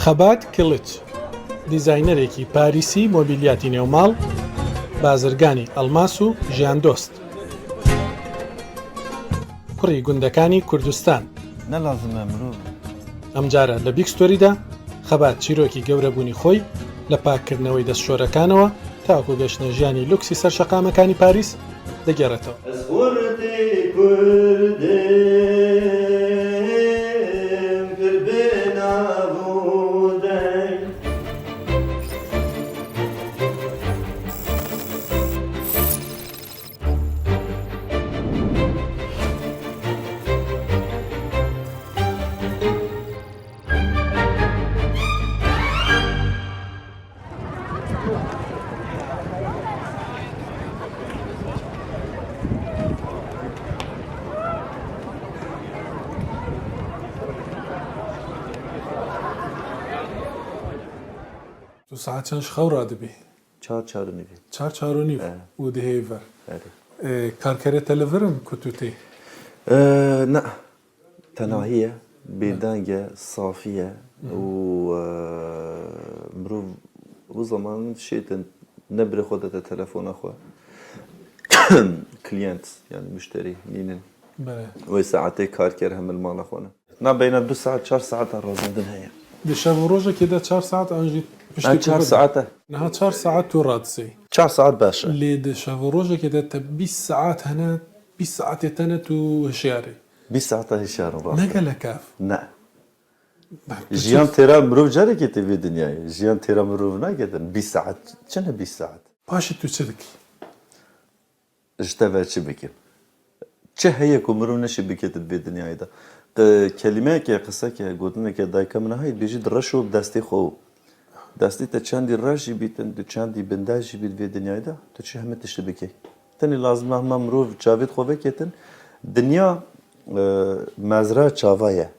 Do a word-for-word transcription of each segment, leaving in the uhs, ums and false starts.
خەبات کڵچ، دیزاینەرێکی پاریسی مۆبیلیاتی نێوماڵ، بازرگانی ئەڵماس و ژیاندۆست. کوڕی گوندەکانی کوردستان. Ne lazim e mirov. ئەمجارە لە بیگ ستۆریدا خەبات چیرۆکی گەورەبوونی خۆی، لە پاککردنەوەی دەستشۆرەکانەوە تاکو گەشتنە ژیانی لوکسی سەر شەقامەکانی پاریس دەگێڕێتەوە. Ez xortê Kurd im, pir bi nav û deng. Tu saet çend ji xew radibî? Çar, çar û nîvê. Çar, çar û nîv û dihê vir. Erê. E, karkerê te li vir in ku tu tê? E, ne. Tenahî ye, bêdeng e, safî ye û e, mirov o zaman şêtin ne birê xwe dete telefona xwe. Kliyent, yani muşterî nînin. Belê. Wê saetê karker hemil mala xwe ne. Na beyna du saet, çar saeta razandin heye. Di şev û rojekê de çar saet an jî piştî Ha, ku çar bide. saet e. Niha çar saet tu radisê. Çar saet baş e. Lê di şev û rojekê de te bîst saet hene, bîst saetê te ne tu hişyar î. Bîst saeta hişyar im, rast Ne e. gelek ev. Ne. Tu Jiyan çi- têra mirov carekê tê vê dinyayê. Jiyan têra mirov naketin. Bîst saet. Çi ne bîst saet? Paşê tu çi dikî? Ji te ve çi bikim? Çi heye ku mirov neşê biketin vê dinyayê de? Qe-, kelimeyeke, qiseke, gotineke dayika min a heye, dibêjî di reş û bi destê xwe û destê te çendî reş jî bîtin, tu çendî bindest jî bît vê dinyayê de, tu çi hemî tiştî bikey. Tenê lazim e hema mirov çavêt xwe veketin. Dinya, e, mezra çava ye.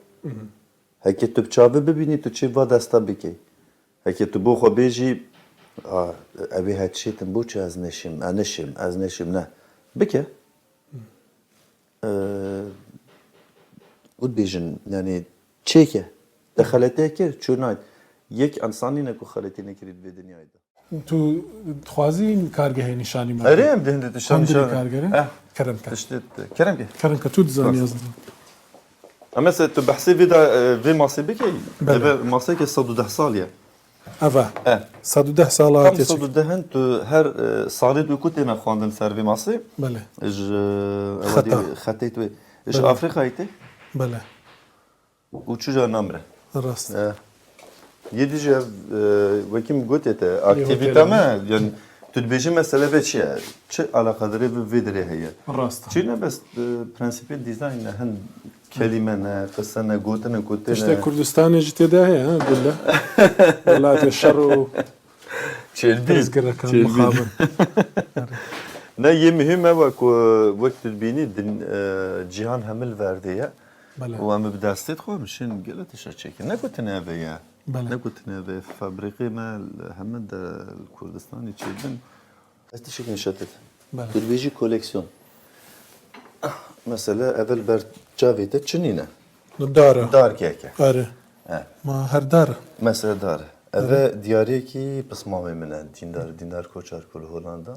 Heke tu bi çavê bibînî, tu çi va desta bikey. Heke tu bo xwe bêjî, "A, ev ê het şêtin, bo çi ez neşim, ez neşim, ez neşim, ne." Bike. Ee, û dibêjin, yani, çêke. Te xeletê kir, çû nayt. Yek ensan nîne ku xeletî nekirî di vê dinyayê de. Tu dixwazî kargehê nîşanî me? Erê, em di hindê tiştan Hundirê nîşan. kargere. Eh, Kerem ke. Tiştê, kerem ke. Kerem ke, tu dizanî ez. Em mesela tu behsê vê de, e, vê masê bikey. Belê. Eve maseke sed û deh sal ye. Eva. Eh. Sed û deh sala Tam hatiye sed û deh in, tu her, e, salê tu ku têne xwendin ser vê masê. Belê. Ji, e, Xeta. xetê tu. Ji Belê. Afrikayê tê. Belê. Û çû ca namre. Rast. E. Yê dî jî ev, e, wekî min gotê te, aktivîte hotelê. Me, yani tu dibêjî mesele vê çi ye? Çi alaqadarê bi vê dirê heye? Rast. Çi ne bes, e, prensîpê dîzayn ne, hin kelîme ne, qise ne, gotine, gotine. Tiştê Kurdistanê jî tê de heye, ha, Gulle? Welatê şer û Çêlbî. pirsgirêkan Çêlbî. mixabin. Ne, yê muhîm ew e ku wek tu dibînî din, e, cîhan hemil verdê ye. Belê. Û em bi destê xwe em şin gele tişta çêkin. Ne gotine ev e ye. Belê. Ne gotine ev e. Fabrîqê me li hemî de li Kurdistanê çêdibin. Ez tiştekî nîşan te. Belê. Tu dibêjî koleksiyon. Mesela evel ber çavê te çi nîne? Dar e. Darkeke. Are. He. Ma her dar e. Mesela dar. Eve diyariyekî pismamê min e. Dîndar, Dîndar Koçar ku li Holanda.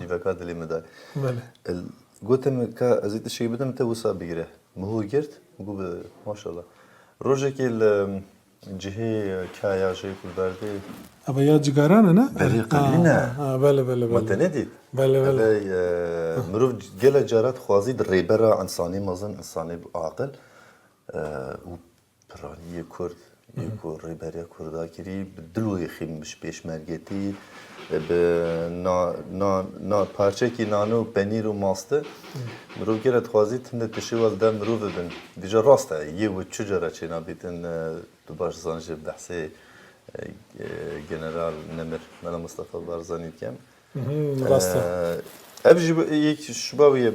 Nîveka dilê min dayê. Belê. El, gote min ka ez ê tiştekî bidim te wisa bigire. Min hû girt, got bi maşallah. Rojekê li cihê kaya jê ku berdê. Eva ya cigaran e, ne? Berê Ha, qelîn e. ha, ha, belê, belê, Ma te belê. nedît? Belê, belê. Eve, e, mirov gelek cara dixwazî di rêbera insanê mezin, insanê bi aqil, e, û piranî yê Kurd, yê ku rêberiya Kurda kirî, bi dil û yexî min ji pêşmergetî, bi na, na, na parçekî nane û penîr û maste, mirov gelek dixwazî tinde tiştê wê li dev mirov bibin. Dîca rast e, yê wê çi cara çênabîtin, e, tu baş zanî jî behsê, e, e, General Nemir, Mela Mustafa Barzanî dikem. Mhm, rast e. E, ev jî bi-, yek ji ba wî ye.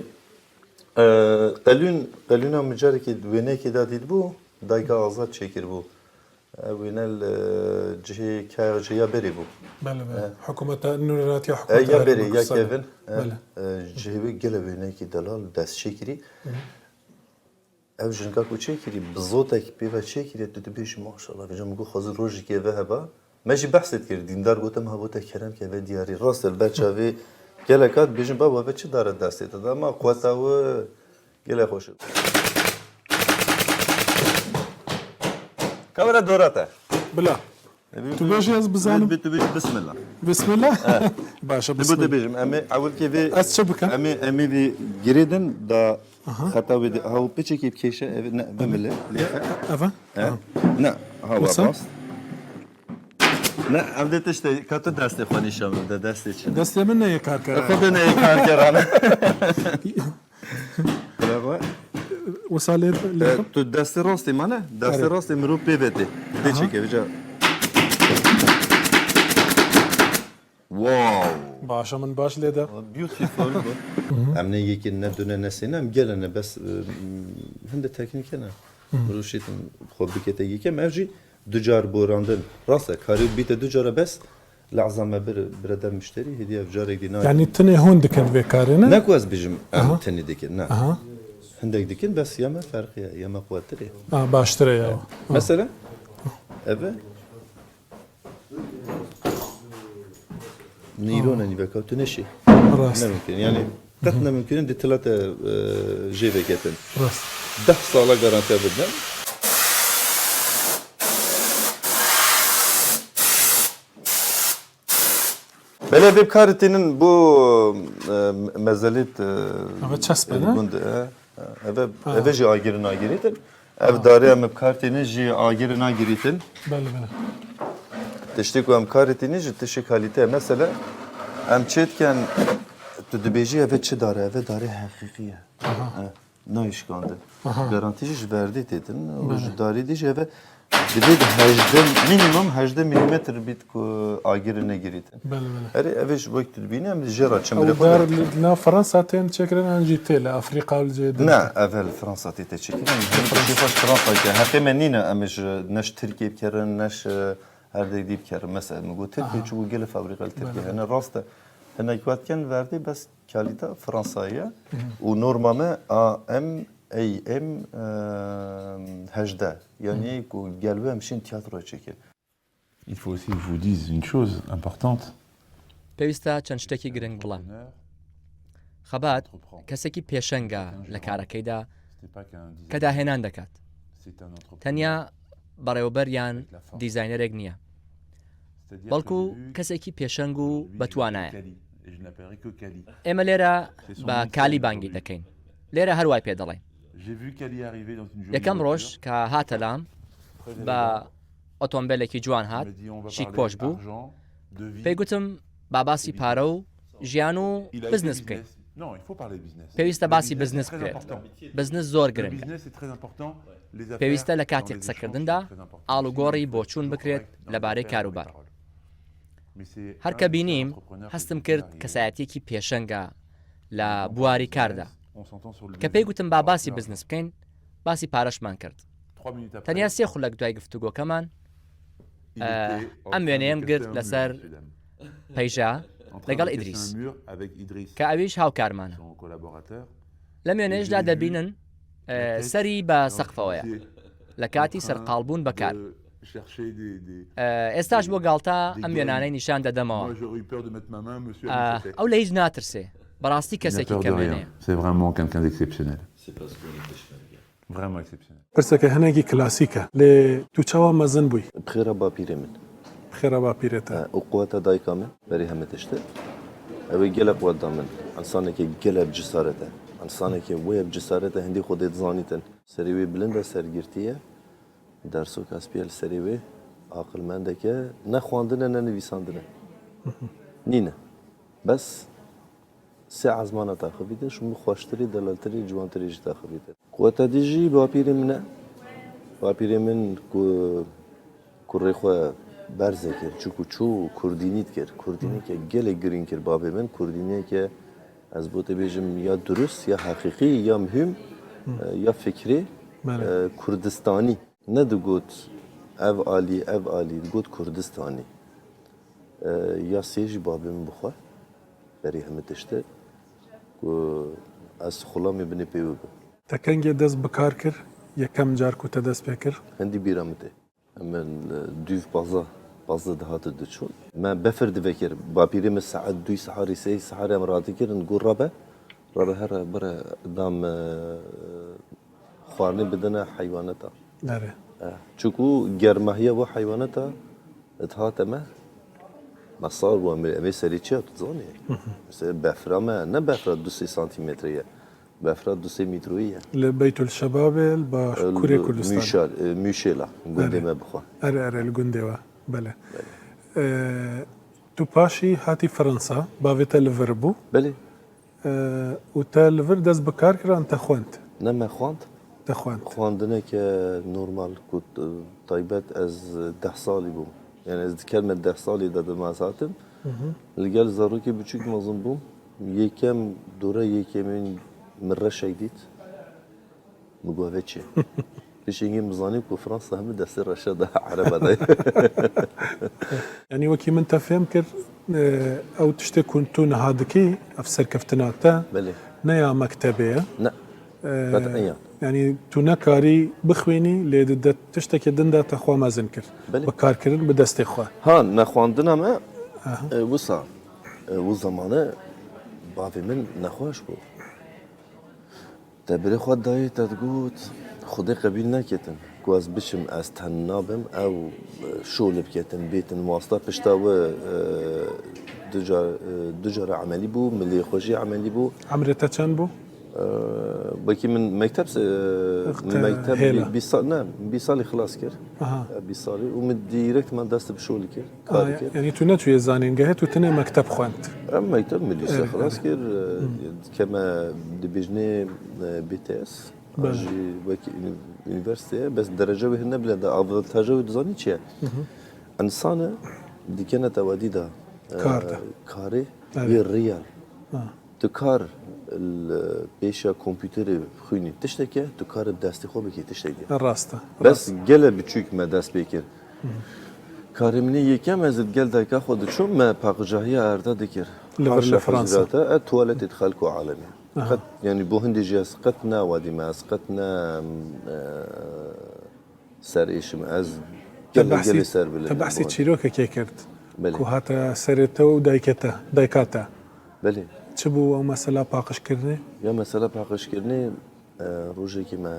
E, qelûn, qelûna min carekê di wêneyekê de dîtibû, Dayika Azad çêkiribû. Ev wêne li cihê kaya jê ya berê bû. Belê, belê. Hikûmeta nû re hatiye E, hikûmeta ya Herêma berê, ya Kurdistanê. kevin. E, Belê. e, cihê wê gelek wêneyekî delal dest çêkirî. Hı hı. ev jinka ku çêkirî, bi zotek pê ve çêkirî, tu dibêjî maşallah. Vêca min got, xwezî rojekê ve heba. Me jî behsê dikir, dîndar gotim, ha bo te kerem ke ve diyarî. Rast e, li ber çavê gelek hat dibêjin, baba ve çi dare destê te de, ama quweta we gelek xweş e. Kamera dora te. Bila. E, bi-, Tu bêjî ez bizanim. bi-, tu bêjî bismillah. Bismillah? Başa, Li bo te bismillah. bêjim, em ê ewilkê vê Ez çi bikim? Em ê, em ê vê girêdin da Aha. xeta wê de, ha, û piçekê bikêşe, ev, ne, bimile. Eve? E? Ha. Ne, ha, Wisa? rast. Ne, em dê tiştê, ka tu destê xwe nîşan bide, destê çi? Destê min ne yê kar kere. Xwe de ne yê kar kere, ne? Bravo. Wisa lê, lê E, tu destê rastê mane? Destê Erê. rastê mirov pê ve tê. Dê Aha. çêke, vêca. Wow. Başa, min baş lê de. Beautiful bu. Em ne yekê, ne dune, ne sêne, em gele ne bes, e, hinde teknîke ne. Mirov şêtin xwe bikete yekê, em ev jî du car borandin. Rast e, karî bîte du cara bes, lehza me bir, birede mişterî, hêdî ev carek dî nayê. Yanî tinê hûn dikin vê karê, ne? Ne ku ez bijim, em Aha. tenê dikin, ne. Aha. Hindek dikin, bes ya me ferqî ye, ya me quwettir e. Ha, baştir e ya. Mesela, ev e. Nîrona nîveka tu neşî. Rast. Ne mumkin. Yani, qet ne mumkin in di tila te, e, jê veketin. Rast. Deh sala garantiya bidin. Belê vê bi karê tînin bo, e, mezelît, e, Eve çesp e, ne? gund, e, eve, Ha. eve jî agirî nagirîtin. Ev darê em bi kar tînin jî agirî nagirîtin. Belê, belê. Tiştê ku em karê tînin jî tiştê kalîte ye. Mesela em çê dikin, tu dibêjî eve çi dare? Eve darê heqîqî ye. Aha. E, nayê şikandin. Aha. Garantî jî ji verdê têtin. Û Belê. ji darê dî jî eve divê di hejdeh, minimum hejdeh milimetr bît ku agirî negirîtin. Belê, belê. Erê, ev ê ji bo ku tu dibînî, em jê re çemilê Ew xwe dar de. li nav Fransa tên çêkirin an jî tê li Afrîka û li cihê din? Ne, ev li Fransa tê tê çêkirin. Em hindek jî xwe ji Fransa ke. Heqê me nîne, em ê ji, ne ji Tirkiyê bikerin, ne ji her dek dî bikerin. Mesela, min got Tirkiye, Aha. çiku gelê fabrîka li Tirkiye Belê. hene. Rast e. Hinek wet ken verdê, bes kalîta Fransa ye. Hı hı. Û norma me A M, A M, e, hejdeh. Yani Hı. ku gel we em şîn tiyatroya çêkin. Il faut aussi que je vous dise une chose importante. پێویستە چەند شتێکی گرنگ بڵێم. خەبات کەسێکی پێشەنگە لە کارەکەیدا کە داهێنان دەکات. تەنیا بەڕێوەبەر یان دیزاینەرێک نییە، بەڵکو کەسێکی پێشەنگ و بەتوانایە. ئێمە لێرە بە کالی بانگی دەکەین. لێرە هەر وای پێ دەڵێن. یەکەم ڕۆژ کە هاتە لام، بە ئۆتۆمبیلێکی جوان هات، شیک پۆش بوو. پێی گوتم با باسی پارە و ژیان و بزنس بکەین. پێویستە باسی بزنس بکرێت. بزنس زۆر گرنگە. پێویستە لە کاتی قسەکردندا ئاڵوگۆڕی بۆچوون بکرێت لەبارەی کاروبار. هەر کە بینیم، هەستم کرد کەسایەتیەکی پێشەنگە لە بواری کاردا. کە پێی گوتم با باسی بزنس بکەین، باسی پارەشمان کرد. تەنیا سێ خولەک دوای گفتوگۆکەمان، ئە، ئەم وێنەیەم گرت لەسەر پەیژە لەگەڵ ئیدریس، کە ئەویش هاوکارمانە. لەم وێنەیەشدا دەبینن، ئە، سەری بە سەقفەوەیە لە کاتی سەرقاڵبوون بە کار. ئە، ئێستاش بۆ گاڵتە ئەم وێنانەی نیشان دەدەمەوە. ئە، ئەو لە هیچ ناترسێ. بەڕاستی کەسێکی کەمێنەیە. C'est vraiment quelqu'un d'exceptionnel. Vraiment exceptionnel. Pirseke hinekî klasîk e. Lê tu çawa mezin bûyî? Bi xêra bapîrê min. Bi xêra bapîrê te. E, û quweta dayika min berî hemî tiştî. Ew ê gelek quwet da min. Însaneke gelek cesaret e. Însaneke wê bi cesaret e, hindî Xwedê dizanîtin. Serê wê bilind e, sergirtî ye. Dersoka spî ye li serê wê. Aqilmendeke ne xwendin e, ne nivîsandin e. Nîne. Bes sê ezmana taxivîtin, ji min xweştirî, delaltirî, ciwantirî jî taxivîtin. Quweta dî jî bapîrê min e. Bapîrê min ku kurê xwe berze kir, çiku çû kurdînî dikir. Kurdînîke gelek girîng kir bavê min. Kurdînîke ez bo te bêjim ya durust, ya heqîqî, ya muhîm, e, ya fikrê, Belê. e, kurdistanî. Ne digot ev alî, ev alî, digot Kurdistanî. E, ya sê jî bavê min bi xwe, berî hemî tiştî, ku ez xulamê binê pê wî bim. Te kengê dest bi kar kir, Yekem car ku te dest pê kir? Hindî bîra min tê. Em li dûv pazdeh, pazdeh dihat diçûn. Me befir divekir. Bapîrê min saet duyê siharî, seyê siharî em radikirin, got, "Rabe, rabe here, bire dam, e, xwarinê bidine heywaneta." Erê. Eh, çuku germahiya bo heywaneta, dihate me, me sar bû, em ê, em ê serê çiya, tu dizanî. Hı hı. Mesela befra me, ne befra du sê santîmetre ye. Befra du sê metroyî ye. Li Beytul Şebabê, li baş-, Li kurê Kurdistanê. Mûşal-, e, Mûşêla, gundê Erê. me bixwe. Erê, erê, li gundê we. Belê. Belê. E, tu paşî hatî Fransa, bavê te li vir bû. Belê. E, û te li vir dest bi kar kir an te xwend? Ne, me xwend. Te xwend. Xwendineke normal ku, e, taybet ez deh salî bûm. Yani ez di kelme deh salî de dima ez hatim. Hı hı. Li gel zarokê biçûk mezin bûm. Yekem, dora yekemîn min reşek dît. Min got, "Eve çi?" Pişingî min zanî ku Fransa hemî destê reşa de ereba de. Yani wekî min te fêm kir, e, ew tiştê ku tu niha dikî, ev serkeftina te, Belê. ne ya mektebê ye. Ne. Ee, Qet'iyan. Yani tu nekarî bixwînî, lê di de tiştekî din de te xwe mezin kir. Belê. Bi karkirin bi destê xwe. Ha, nexwendina me, Aha. e, wisa, e, û zamane bavê min nexweş bû. Te birê xwe dayê te digot, Xwedê qebîl neketin ku ez biçim, ez ten nabim, ew, e, şolê biketin, bêtin wasta pişta we, e, du car, e, du cara emelî bû, milê xwe jî emelî bû. Emrê te çend bû? Ee, wekî min mekteb se-, Te mekteb hêla. bîst sa-, ne, bîst salî xilas kir. Aha. Ee, bîst salî û min direkt me dest bi şolî kir, Aa, karî kir. Yani tu neçûyê zanîngehê, tu tenê mekteb xwend. Em mekteb min lîse Evet, xilas evet. kir, e, Hmm. keme dibêjnê, e, B T S, Belê. an jî wekî uni-, unîversîteye, bes derece wê hine bile de avantaja wê dizanî çi ye? Hı hı. Însan e, dikene te wedî de, e, Kar de. karê Evet. wê riyal. Ha. Tu kar li pêşa kompûterê bixwînî tiştekê, tu kar bi destê xwe bikî tiştekê. Rast e, Bes rast. gele biçûk me dest pê kir. Hı. Karê min ê yekem ez li gel dayika xwe diçûm, me paqijahiya erde dikir. Li vir Her li şefe Fransa. zirate, e, tuwaletê di xelk û alemê. Aha. Qet, yani bo hindê jî ez qet ne wadî me, ez qet ne, e, ser êşim, ez Te gelê, behsî, gelê ser te bilinim behsî bu arada. çîrokekê kir Belê. ku hate serê te û dayikê te, dayika te. Belê. Çi bû ew mesela paqijkirinê? Ya mesela paqijkirinê, e, rojekî me,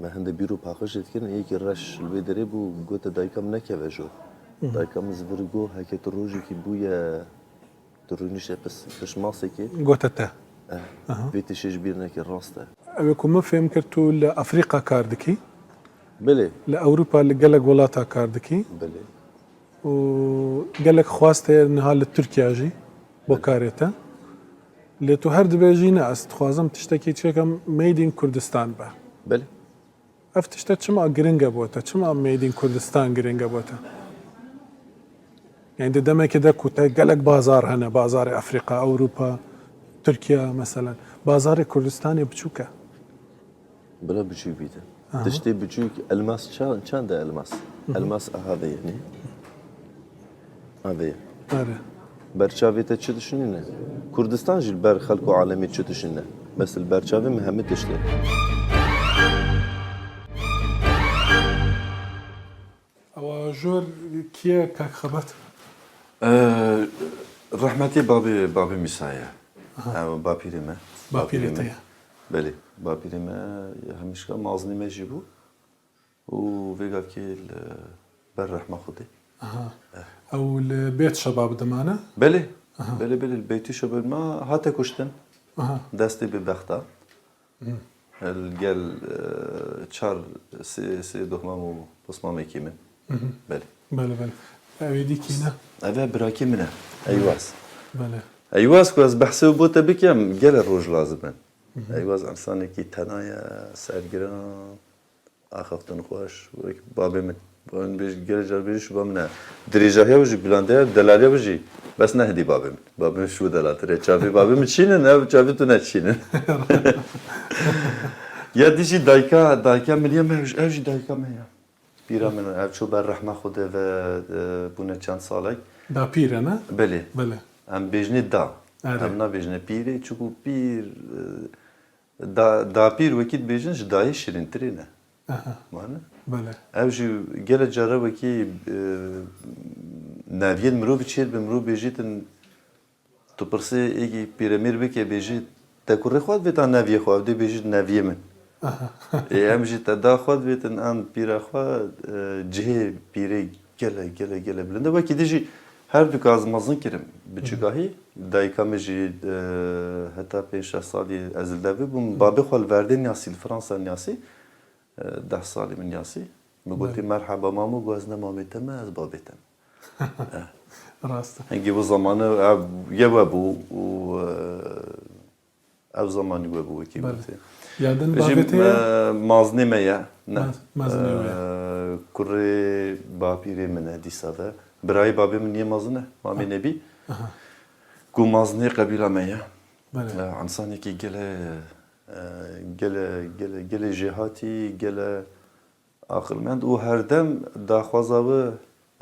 me hinde bîro paqijê dikirin, yekî reş li vê derê bû, gote dayika min nekeve jor. Hı hı. Dayika min ji vir got, heke tu rojekî bûye Tu rûnişte pis, pişt masekê. Gote te. Eh, Aha. vê tiştê ji bîr neke, rast e. Ew ê ku min fêm kir, tu li Afrîka kar dikî. Belê. Li Ewropa li gelek welata kar dikî. Belê. Û gelek xwest heye niha li Tirkiye jî bo Belê. karê te. Lê tu her dibêjî ne, ez dixwazim tiştekî çêkim made in Kurdistan be. Belê. Ev tişte çima giring e bo te? Çima Made in Kurdistan giring e bo te? Yani di demekê de ku te gelek bazar hene, bazarê Afrîka, Ewropa, Tirkiye meselen. Bazarê Kurdistanê biçûk e. Bila biçûk bîte. Aha. Tiştê biçûk, elmas ça-, çend e elmas? Hı hı. Elmas aha ve yani. Avê. Are. Ber çavê te çi dişinîne? Kurdistan jî li ber xelk û alemê çi dişinîne? Bes li ber çavê min hemî tişt e. Ewa jor kiye kak Xebat? Ee, rehmetê babê, babê Mîsa ye. Aha. Ew bapîrê me. Bapîrê Bapîrê te me. ye. Belê, bapîrê me hemişka mazinê me jî bû. Û vê gavkê li ber rehma Xwedê. Aha. Eh. Ew li Bêt Şebab dimane? Belê. Aha. Belê, belê, li Beytê Şebab ma hate kuştin. Aha. Destê bi bexta. Hı. Li gel, e, çar sê, sê doxmam û pismamekî min. Hı hı. Belê. Belê, belê. Ew ê dî kî ne? Ev e birakê min e. Eywaz. Belê. Eywaz ku ez behsê wî bo te bikim, gele roj lazim in. Hı hı. Eywaz însanekî tena ye, sergiran. Axaftin xweş, wek babê min. Babê min bêj-, gelê car bêjî şuba min e. Dirêjahiya wî jî, bilandiya, delaliya wî jî. Bes ne hindî babê min. Babê min ji wî delaltir e. Çavê babê min çînin, ev çavê tu ne çînin. Ya dî jî dayika, dayika min ya me, ev jî dayika me ya. Pîra min, ev çû ber rehma Xwedê ve, e, bûne çend salek. Da pîr e, ne? Belê. Belê. Em bêjinê da. Erê. Em nabêjinê pîrê, çuku pîr, e, Da, dapîr wekî dibêjin ji dayê şirîntirê ne. Aha. Mane? Bele. Ev jî gelek care wekî, e, neviyên mirovî çêdibe, mirov bêjîtin, tu pirsê êkî pîremîr bike, bêjî, te kurê xwe divêt an neviyê xwe, ew dê bêjî neviyê min. Aha. Ê, em jî te da xwe divêtin an pîra xwe, e, cihê pîrê gelek, gelek, gelek bilind e. Wekî dî jî her du ka ez mezin kirim. Biçûkahî, dayika min jî, e, heta pênc şeş salî ez li devê bûm. Babê xwe li Verdê niyasî, li Fransa niyasî. E, deh salî min niyasî. Min gotî, "Merheba mamo." Got, "Ez ne mamê te me, ez babê te me." Rast e. Hingî bu zamanı ev ye we bû û, e, ev zamanî we bû wekî gotî. Ya din babê te ye? E, maznê me ye. Ne. Maz-, maznê we ye. E, kurê bapîrê min e dîsa ve. Birayê babê min niye mazin e. Mamê Nebî. Aha. Ku maznê qebîla me ye. Belê. E, insanekî gele, e, gele, gele, gele jêhatî, gele aqilmend û herdem daxwaza wî,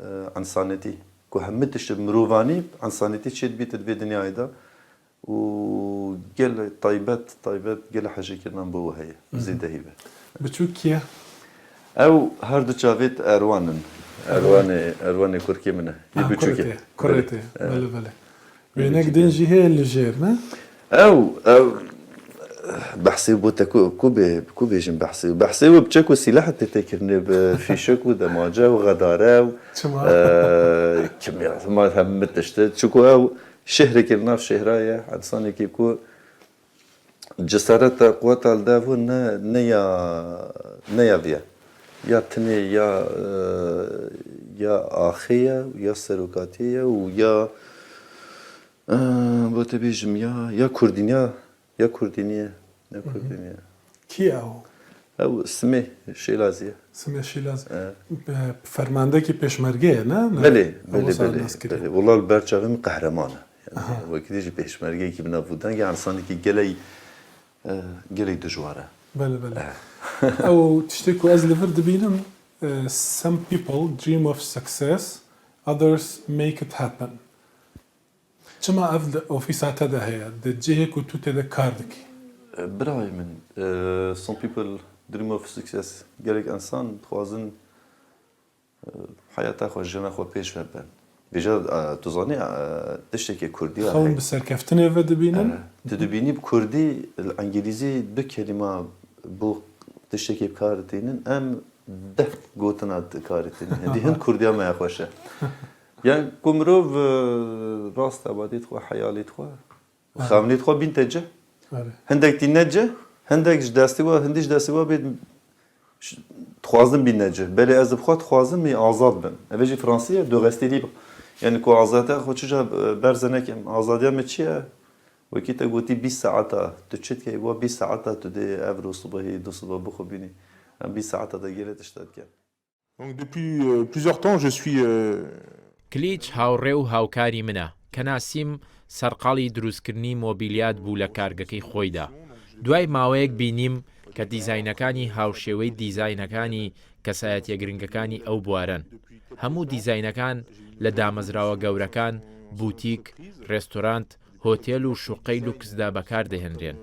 e, insanetî. Ku hemî tişt mirovanî, insanetî çêdibî di vê dinyayê de û gelek taybet, taybet gelek hejêkirinan bo we heye. Zêdehî be. Biçûk kî ye? Ew her du çavêt Erwan in. Erwanê, Erwanê kurkê min e. Yê biçûk e. Kurê te. Belê, belê. Wênek din jî heye li jêr, ne? Ew, ew, behsê bo te ku, ku bê, ku bêjin behsê. Behsê wê bi çek û sîleh tê têkirinê, bi fîşek û demace û xedare û, e, kimya, ma hemî tişt e. Çiku ew şehrekî li nav şehra ye, insanekî ku Cesareta, quweta li dev ne, ne ya, ne ya vî ye. Ya tinê, ya, e, ya axê ye, ya serokatiyê ye û ya, e, bo te bêjim ya, ya kurdîniya, ya kurdînî ye, ya kurdînî ye. Kî ye ew? Ew Simê Şêlazî ye. Simê Şîlaz. E. E, fermandekî pêşmergê ye, ne? Ne? Belê, belê, belê. Wisa nas kiriye. Belê. Wela li ber çavê min qehreman e. Yani, aha, wekî dî jî pêşmergeyekî bi nav û deng e, insanekî gelek, e, gelek dijwar e. Belê, belê. E. Ew tiştê ku ez li vir dibînim, e, "Some people dream of success, others make it happen." Çima ev di ofîsa te de heye, di cihê ku tu tê de kar dikî? E, birayê min, e, "Some people dream of success." Gelek insan dixwazin, e, heyata xwe, jiyana xwe pêş ve bin. Vêca, e, tu zanî, e, tiştekê kurdî ya heye. Xewn bi serkeftinê ve dibînin? E, tu dibînî bi kurdî, li engilîzî du kelîma bo tiştekê bi kar tînin, em deh gotina di kar tînin. Hindî hin kurdiya me ya xweş e. Yani ku mirov, e, rast e, badî dixwe, heyalî dixwe, xewnî dixwe bîn te cih. Hindek tîne cih, hindek ji destê we, hindî ji destê we bê dixwazin bîne cih. Belê ez bi xwe dixwazim, ê azad bim. Ev jî fransî ye, "De rester libre." Yani ku azadiya xwe çi ca, e, berze nekim. Azadiya me çi ye? Wekî te gotî bîst saeta tu çi dikey, wa bîst saeta tu dê evro sibehî, du sibe bixwe bînî. Em bîst saeta de gelê tişta dikin. Donc depuis, euh, plusieurs temps, je suis, euh, کلیچ هاوڕێ و هاوکاری منە، کە ناسیم سەرقاڵی دروستکردنی مۆبیلیات بوو لە کارگەکەی خۆیدا. دوای ماوەیەک بینیم کە دیزاینەکانی هاوشێوەی دیزاینەکانی کەسایەتیە گرنگەکانی ئەو بوارەن. هەموو دیزاینەکان لە دامەزراوە گەورەکان، بوتیک، ڕێستۆرانت، هۆتێل و شوقەی لوکسدا بەکاردەهێنرێن.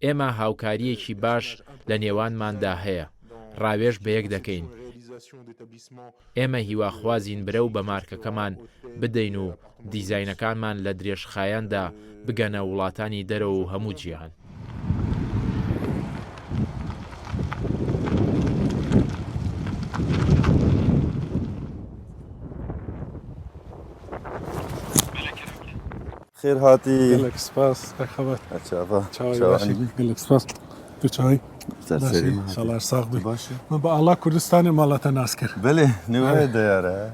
ئێمە هاوکارییەکی باش لە نێوانماندا هەیە، ڕاوێژ بەیەک دەکەین. ئێمە هیواخوازین برەو بە مارکەکەمان بدەین و دیزاینەکانمان لە درێژخایەندا بگەنە وڵاتانی دەرەوە و هەموو جیهان. Xêr hatî. Gelek spas, te xebat. Çava. Çawa, çawa baş î? Gelek spas. Tu çawa yî? Ser serî. Baş î, me hatî. Salar sax bî. Baş î. Min bi Ala Kurdistanê mala te nas kir. Belê, nêwayê diyar e.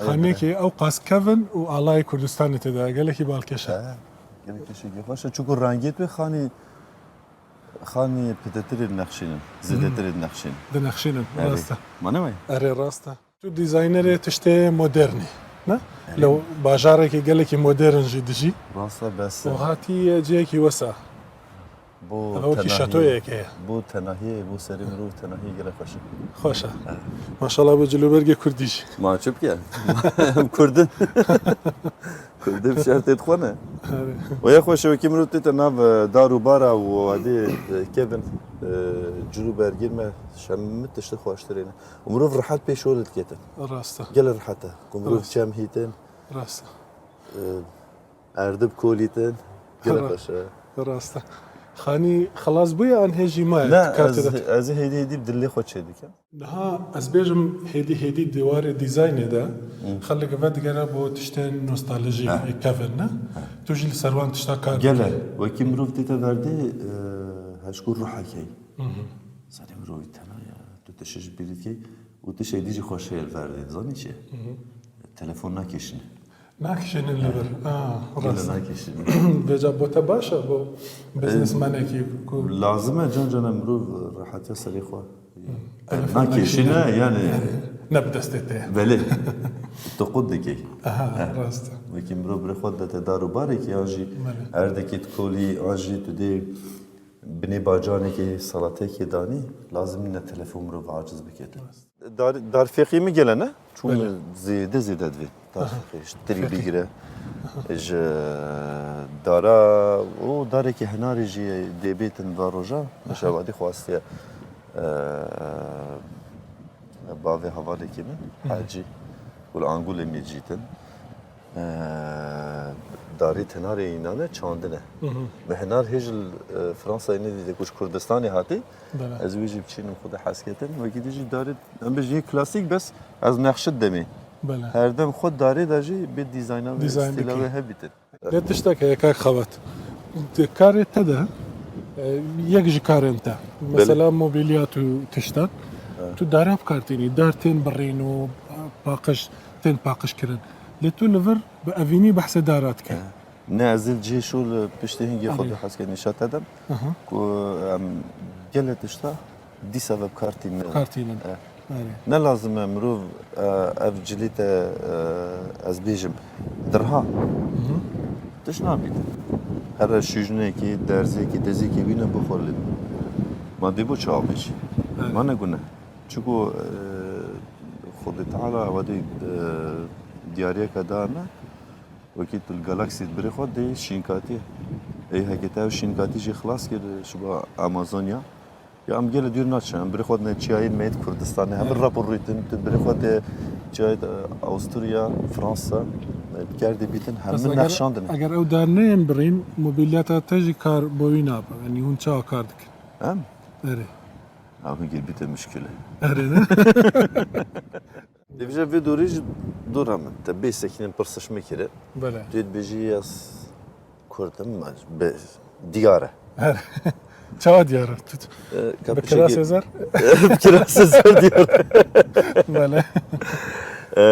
Xaniyekî ew qas kevin û alayê Kurdistanê tê de, gelekî balkêş e. He, gelek keşekî xweş e. Çukur rengê tu xanî, xanî pidetirê dinexşînin, zêdetirê dinexşînin. Dinexşînin, rast e. Ma ne wayê? Erê, rast e. Tu dîzaynerê tiştê modernî, ne? Erê. Li bajarekî gelekî modern jî dijî. Rast e, bes. Û hatî cihekî wesa. Bo tenahiyê. Ev wekî şatoyek e. Bo tenahiyê, bo serê mirov tenahiyê gelek xweş e. Xweş e. Evet. Maşallah bo cilûbergê kurdî jî. Ma çi bike? Em kurd in. Dê bi şertê dixwe ne. Oya xweş e, wekî mirov tête nav, e, dar û bara û wadê, e, kevin, e, cil û bergîr me, şemit tiştê xweştirê ne. Û mirov rihet pê şolê diketin. Rast e. Gelek rihet e. Ku mirov Rast. çem hîtin, Rast e. e, erdib kolîtin. Gelek Ra- xweş e. Rast e. Xanî xelas bûye an hê jî maye? Ne, Kartê ez, de. ez hêdî hêdî bi dilê xwe çêdikim. Niha ez bêjim hêdî hêdî di warê dîzaynê de xelk vedigere bo tiştên nostaljî, Ha. ê kevin ne? Tu jî li ser wan tişta kar Gele, dikî. wekî mirov tête verdê, e, hejkû ruhekey. Hı hı. Serê mirovî tena ya, tu tişt ji bîr dikey û tiştê dî jî xweş heye li verdê, dizanî çi? Hı hı. Telefon nakêşine. Nakişînin li vir. Ah, Gele rast. nakêşine. Vêca bo te baş e, bo biznesmenekî ku Lazim e can cana mirov rehetiya serê xwe. Telefon Nakêşine nakişîne. yani. Ne bi destê te. Belê. Tu qut dikey. Aha, rast e. Wekî mirov birê xwe dete dar û barekî an jî Belê. erdekî dikolî an jî tu dê binê bacanekê salatekê danî, lazim nîne telefon mirov aciz bike tu. Rast. Dar, dar feqî min gele ne? Çû Belê. min zêde zêde divê. Dar Aha. feqî, ji tirî Feqî. bigire. Ji dara, o darekî hinarê jî dê bêtin va roja. Aha. Şevadî xwastiye, e, bavê hevalekî min, Hı. Hecî, û li Angulê min jîtin. E, darê tenarê înane çandine. Hı hı. Bi hinar hê ji, e, Fransayê nedîte ku ji Kurdistanê hatî. Bele. Ez wê jî biçînim xwe de hes ketin. Wekî dî jî darê, em bêjin yê klasîk bes ez nexşit demê. Bele. Her dem xwe darê de jî bê dîzayna wê, Dîzayn stîla dikî. wê hebîtin. Lê tiştek heye kak Xewat. Di karê te de, e, yek ji karên te. Belê. Mesela mobilya tu tiştan. Evet. Tu dara bi kar tînî. Dar tên birîn û paqij, tên paqij kirin. Lê tu li vir bi evînî behsê dara dike. Evet. Ne, ez ê cihê şûl piştî hingê xwe Erê. dû hez ke nîşa te dem. Aha. Ku em gelek tişta dîsa ve bi kar tînin. Bi kar tînin. Eh. Erê. Ne lazim e mirov, eh, ev cilî te, eh, ez bêjim, dirha. Mhm. Tişt nabît. Here şûjnekî, derzekî, dezekî wî ne bixwe lê. Ma dê bo çawa bêjî? Erê. Ma ne gune. Çiku, eh, Xwedê Teala wadî, eh, diyariyeke da me. Wekî tu li galaksî dibirê xwe dê şînkatî. Ê heke te ev şînkatî jî xilas kir, şiba Amazonya. Ya em gelê dûr naçin, em birê xwe dine çiyayên me yê Kurdistanê. Hemî Evet. rap û rûtin, tu birê xwe dê çiyayê, e, Avusturya, Fransa, e, kerdê bîtin, Bes hemî eger, nexşandin. eger ew dar neyên birîn, mobilyata te jî kar bo wî nabe. Yanî hûn çawa kar dikin? Em? Erê. Ew hingê bîte muşkile. Erê ne? Dibêje vê dorê jî dora min. Te bê sekînin pirsişmê kire. Bele. Tu dibêjî ez Kurd im, be, diyar e. Her. Çawa diyar e? Tu, E, ka bi piçekî- kirasê zer? Bi kirasê zer diyar e. Bele. E,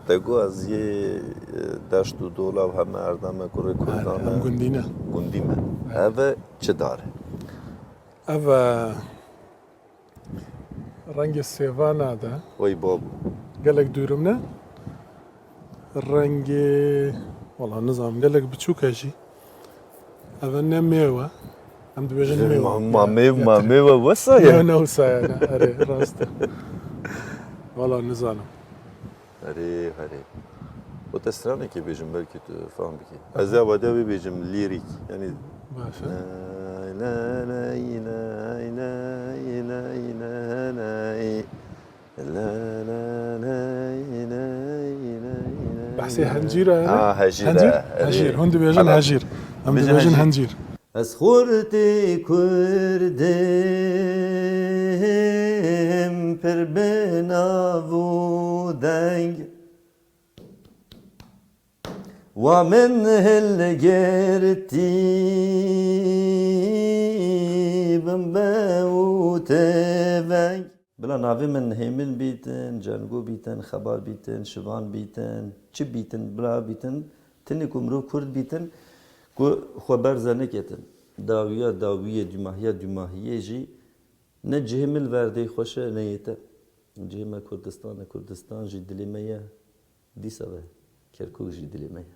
te got ez yê, e, deşt û dola û heme erdame kurê Kurdan Her, em e. gundî ne. Gundî me. Her. Ev e çi dar e? Ev e. Rengê sêvana de. Wey babo. Gelek dûrim ne? Rengê, wala nizanim, gelek biçûk e jî. Ev ne mêw e. Em dibêjin mêw. Ma, ma mêw, ma mêw e wesa ye? Ne, ne wisa ye, ne. Erê, rast e. Wala nizanim. Herê, herê. Û te stranekê bêjim, belkî tu fam bikî. Ez ê wede wê bêjim, lîrîk. Yanî Baş e. Lay, lay, lay, lay, lay, lay, lay, lay. Lay, lay, lay, lay, lay, lay, lay. Behsê hencîr e, ne? Ha, hecîr Hencîr? e, erê. Hecîr. Hûn dibêjin Helal. hecîr. Em Bêjin dibêjin hecîr. hencîr. Ez xurtî Kurd im, pir bi nav û deng. Wa min hilgirtî bimbe û tiveng. Bila navê min Hêmin bîtin, Cengo bîtin, Xebar bîtin, Şivan bîtin, çi bîtin, bila bîtin, tenê ku mirov Kurd bîtin, ku xwe berze neketin. Dawiya dawiyê, dumahiya dumahiyê jî ne cihê min li verdê xweş e, ne yê te. Cihê me Kurdistan e, Kurdistan jî dilê me ye. Dîsa ve Kerkûk jî dilê me ye.